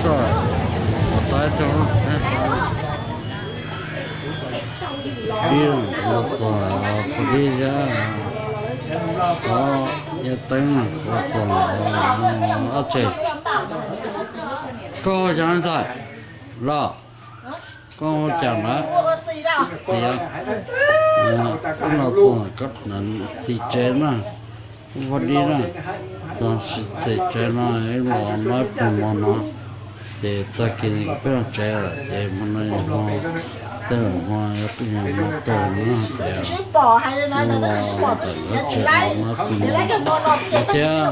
Ua tau ib tug peb xav, ib los txog pog dib thiab, o, yawg Teeb los txog, o, ob tsev. Koj hu cas ntag los? Koj hu cas na? Txiv, ib los txog Txiv tsev na, pog dib na, txog Txiv tsev no, ib los no pug mo no, ces tag kis peb los tsev lawm ces hmo no yog hmo, tej zaum hmo yog hmo kawg no ces ib los ntawm lawv tsev no pug mo no thiab.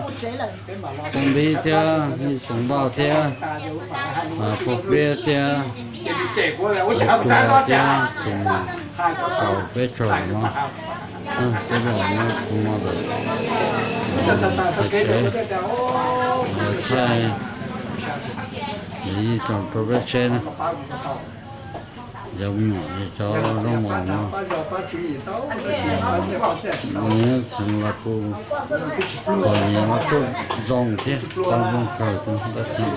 Pog dib thiab, Ib Xeev Npauj thiab, Pog Pliab thiab, Tus Tua thiab, tus mus tau peb tsaug no, peb los no pug mo ntawm tsev, thaij yij tsoom rau peb tsaug na. Yog me nyuam cov zaub mov no, nws txheev los kuj, txom nyem los kuj zoo thiab, tau zoo kawg, tab sis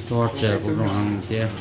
tuaj tsev kuj zoo heev thiab.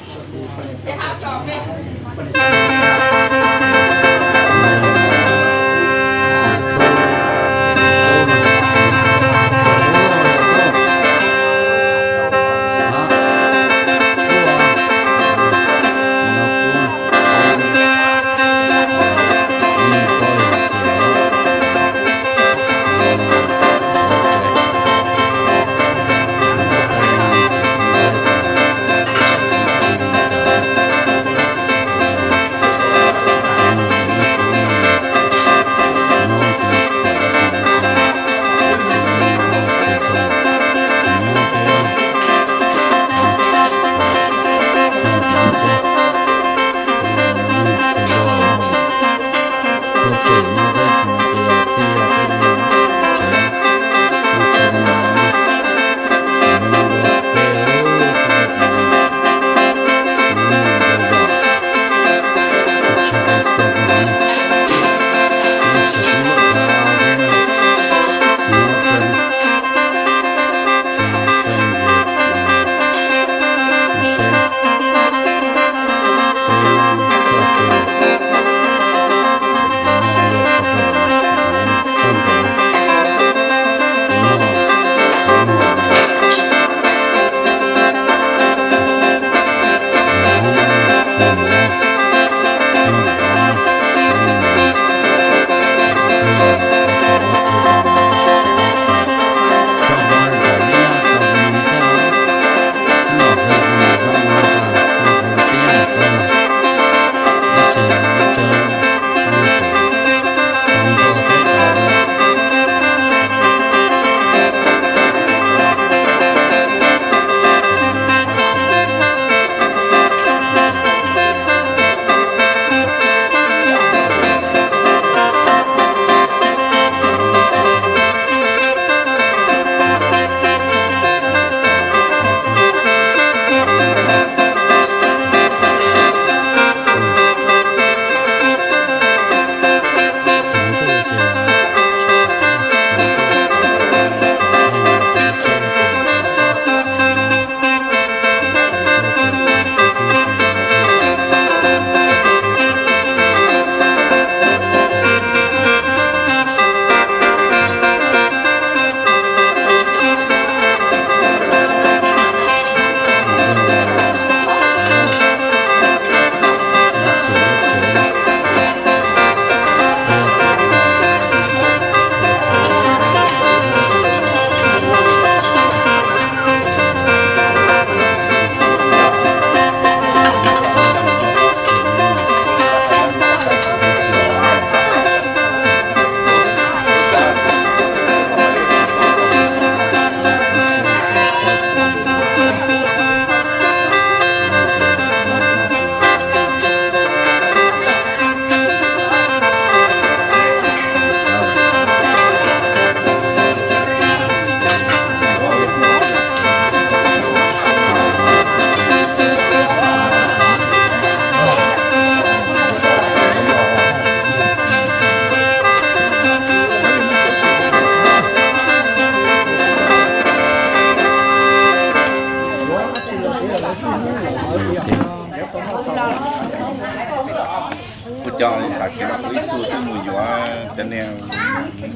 Coj li tas kuv ib tug twb mus yuav cov niag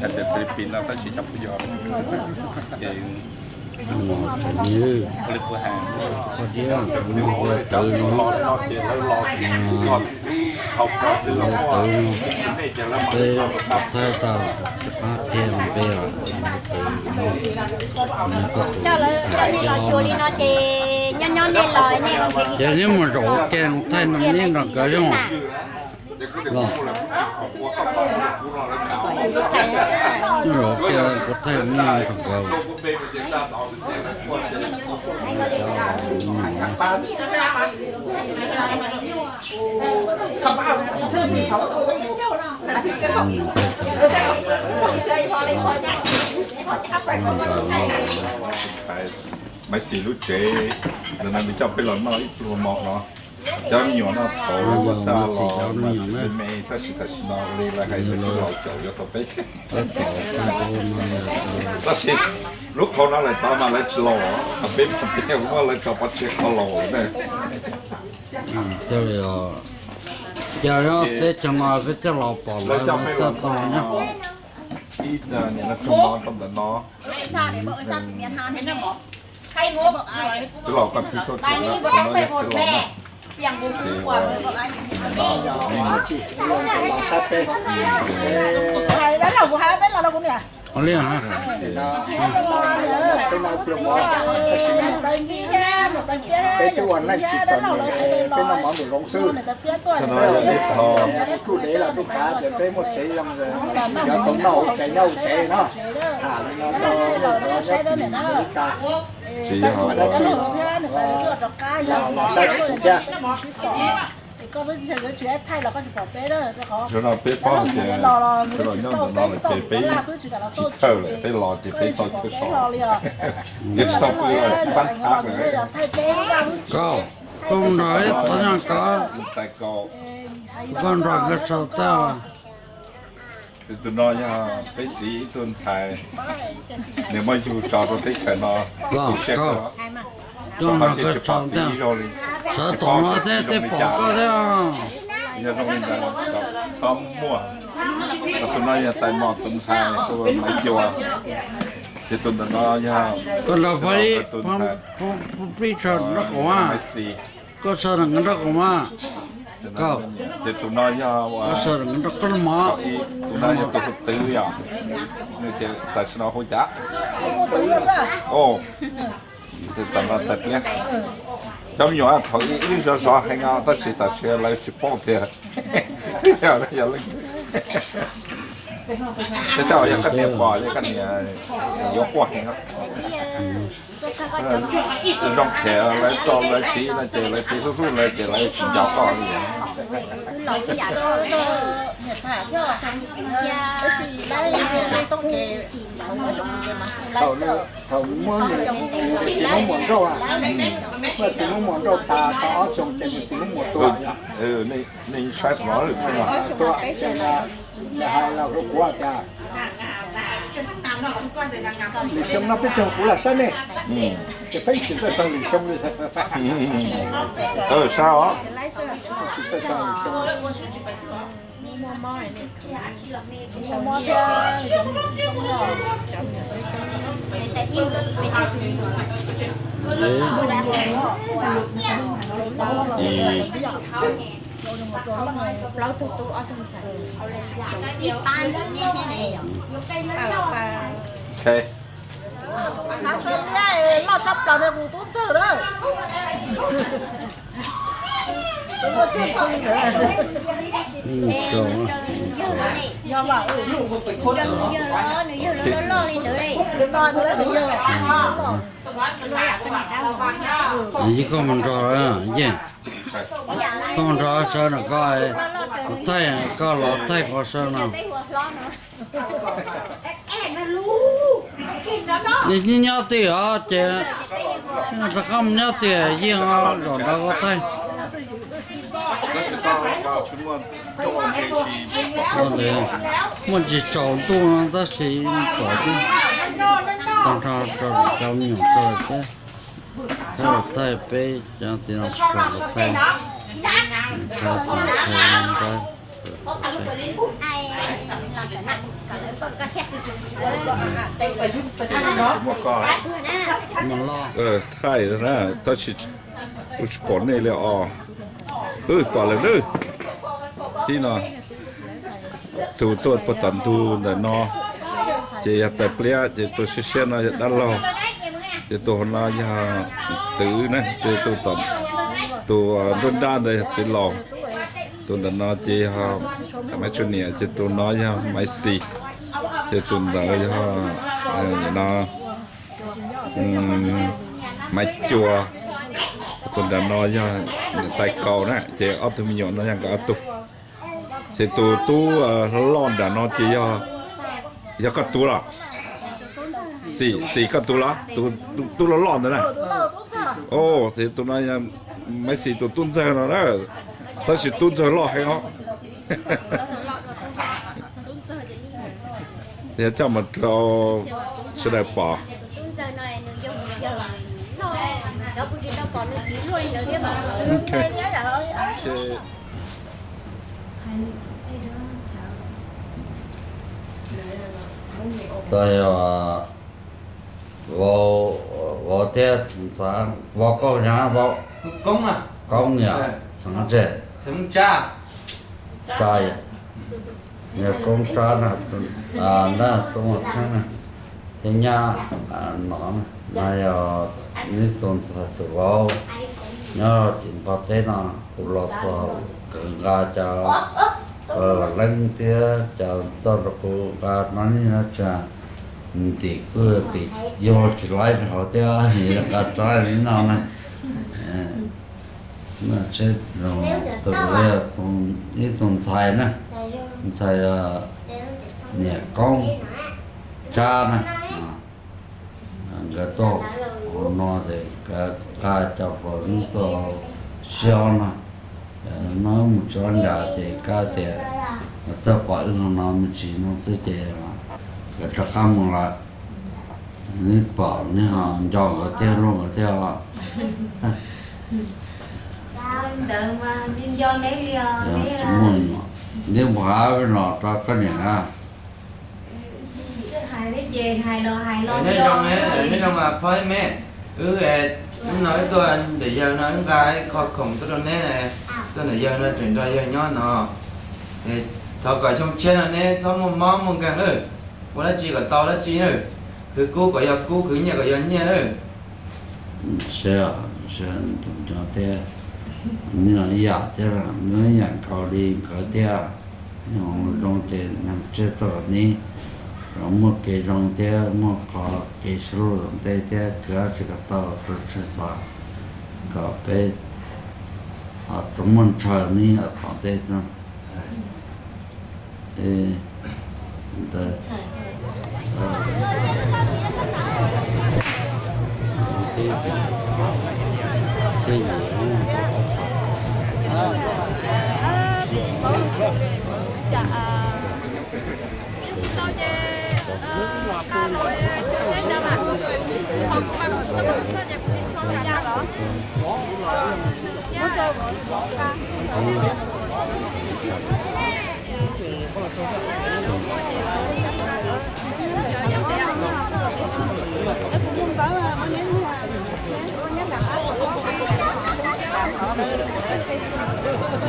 hais tias Filipin no tab sis cov phooj ywg ces ua li kuv hais, ua li kuv hais, lawv los no ces lawv los txog twb thaum pom twb los muaj, peb thaij tau rov qab qhia peb os, thaij tau, coj lawv coj nej los xyuas li no ces nyob nyob nej los nej, yog nej mus zaum ua ke thaij no nej nrog nkawd zoo. Los, nej zaum ua ke kuv thaij nej nrog nkawd. Maiv Xis lub tsev, ntawm no nws coj peb los noj ib pluag mov no. Cov me nyuam no thaum ub xa los me me tab sis tam sim no li lawv hais lawv twb los caum yuav tau peb. Tab sis lub qhov no lawv tod mas lawv tsis los, peb mas peb muab lawv tso pov tseg qhov laus lawm na. Ces teb chaws no peb thiaj los pom lawv coj tau nyob. Ib niam no tso mov rau ntawm no. Twb los koj twb tuaj tsev lawm, tus no yog txiv laus na. Ces ua, ua li hais, peb twb ua neej tsis txom nyem, peb noj mov npaum zoo xwb. Tus no yog ib tug, ib tug dev los tus kav ces peb muaj tsev zoo, cov tau noj ua tsev nyob ua tsev no, tham li no rau cov nyob tim Amelikas, tsis yog dab tsi, los saib kuv thiab. Zaum no peb paub hais tias txiv laus nyob ntawm no lawm ces peb tsis txhawj lawm, peb los ces peb tau chaw so, peb tsis tau pw lawm, pab thab lawm. Koj, koj nrog ib tug nyuag koj, koj nrog nkawd sau tag. Tus no yog peb txiv ib tug ntxhais, nws muab yug tso rau teb chaws no, koj, koj nrog nkawd sau tag, sawv tom no thiab tej pom koj thiab. Yog zoo li ntawd txhob muaj. Tus no yog tais mos tus ntxhais, tus Maiv Cuas, ces tus ntawm no yog, koj nrog Pab Pib sau nraub qaum mas, koj sau nraub qaum mas. Ces tus no yog, koj sau nraub qaum mas, tus no yog tus hu twv yom, nws ces tam sim no hu cas. Tam no tais pliab. Cov me nyuam thaum ub wb zov zov heev os, tab sis tam sim lawv tsis paub tias yog leej twg. Tej zaum yog koj niam pom, yog koj niam yuav quaj heev. Zoo phem, lawv tso lawv txiv no ces lawv txiv hlub hlub lawv ces lawv tsis nco koj li. Thaum muab, txiv muab muam nrauj, muab txiv muab muam nrauj tas tau ob xyoos ces txiv muab muam tua. Nej saib qhov tua ces hais los kuv tias, lwm xyoo no peb caug kuv los saib nej, ces peb tsis txawj txog lwm xyoo li. Saib os. Tsis txawj txog lwm xyoo. Ok. Loj tshaj plaws nws tus tub ntxawg lawm. Yeej koj mus nrog, yeej koj mus nrog sawv no koj, kuv thaij koj los thaij koj sawv no. Nws nyob twj ywm ces rov qab mus nyob twj ywm, yeej zaum nrog koj thaij. Muaj ntsis tsaus ntuj no tab sis pom tau nrho rau cov me nyuam rau thiab. Thaij los thaij peb cov tim no thaij, thaij thaij ntawd. Thaij na, tab sis kuv tsis pom nej li os. Wb pom lawm nawb. Thib no, tus tuaj puag tom ntug ntawm no ces yog tais pliab, ces tus siab siab no yog dab laug, ces tus hauv no yog twv na, ces tus tom, tus nruab nrab ntawd yog txiv laus, tus ntawm no ces yog Maiv Tsuj niam, ces tus no yog Maiv Xis, ces tus ntawd yog no Maiv Cua, tus nram no yog niam tais Kaus na, ces ob tug me nyuam no yog nkawd ob tug. Ces tus tub loj nram no ces yog, yog koj tub los? Xis, Xis koj tub los? Tus tub loj loj ntawd na. Ces tus no Maiv Xis tus tub ntxawg no na, tab sis tub ntxawg loj heev os. Yog coj mus rau sawv daws pom. Tau yog vauv thiab, vauv koj yog vauv Koob yom, Xeev Tsab, Tsab yom, yog Koob Tsab na, na Toob Vaj Tsheeb na, thiab nyab no, no yog neb tus ntxhais tus vauv nyob tim Nplog teb no, kuv los txog kawg nqa cov leeb thiab cov txoj rau kuv nqa no, neb no tsa ntim kuj tim yog tsis laib rau hauv thiab, nqa tso li no na. Tus ib tug ntxhais na, ntxhais niam Koob Tsab na, nkawd tuaj hauv no ces nkawd nqa cov fawm tuaj siab no, no mus tso nram ces kab tias nkawd tuaj pom wb hauv no me ntsis no xwb ces nkawd rov qab mus lawm. Neb pom neb ho nco nkawd thiab hlub nkawd thiab os. Neb mus hais los rau koj niam na. Neb zoo, neb zoo mas phob me, wb hnub no wb tuaj ntawm yawg no wb nqa ib qho khoom tuaj rau neb, tuaj ntawm yawg no tseem nrog yawg nyob no. Thov kom xyoo tshiab no neb txhob muaj mob muaj nkeeg lawm, ua dab tsi kom tau dab tsi na, khwv kub kom yog kub, khwv nyiaj kom yog nyiaj na. Sab, sab tus nco thiab, neb ib yam thiab, neb ib yam nkaus li nkawd thiab. Neb zoo ces neeg tshiab tuaj neb, muaj kev zoo thiab muaj qhov kev suab luag tom ntej thiab, khwv dab tsi kom tau rau tshwj xeeb, kom peb ho tau muaj ntshaw neb tom ntej xwb.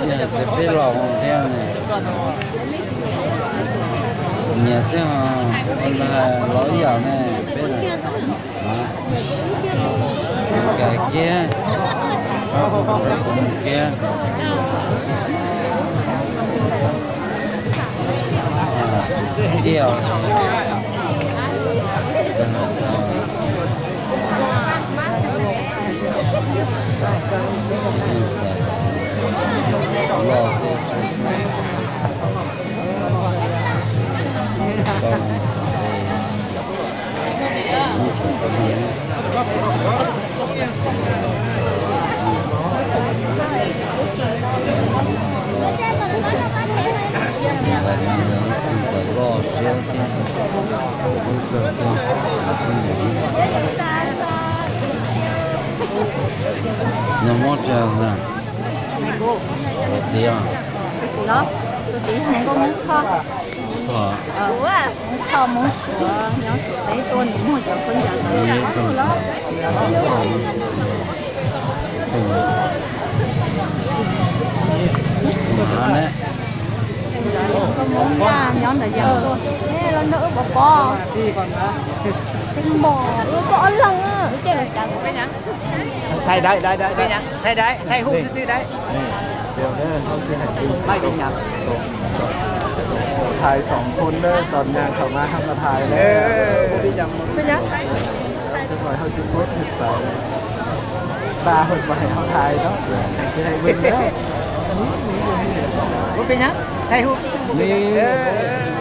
Ces peb los thiab ne, nyias thiab, los ib yam ne, peb los. Kais kiag, kiag. Loj siab thiab, nws muab tsa na, tias Los, tus txiv hais nkauj Hmoob Thoj, Hmoob Thoj, Hmoob Suav, nyob Suav teb tuaj nws muag cov khaub ncaws ntawd los. Nkauj Hmoob Yaj nyob ntawd yam tuaj, los nrog wb pov pob. Tsis npog, wb pom ob leeg. Thaij dai, thaij dai, thaij huv xwb xwb dai. Thai song khun na, tod nyag thaum mas hab mas thai na. Ua li cas? Ua li cas? Tab sis hauv Trung Quốc thiab xav ba hwm mas hais hauv Thai no, hais kwv hais wb na. Ua li cas? Thai huv. Li.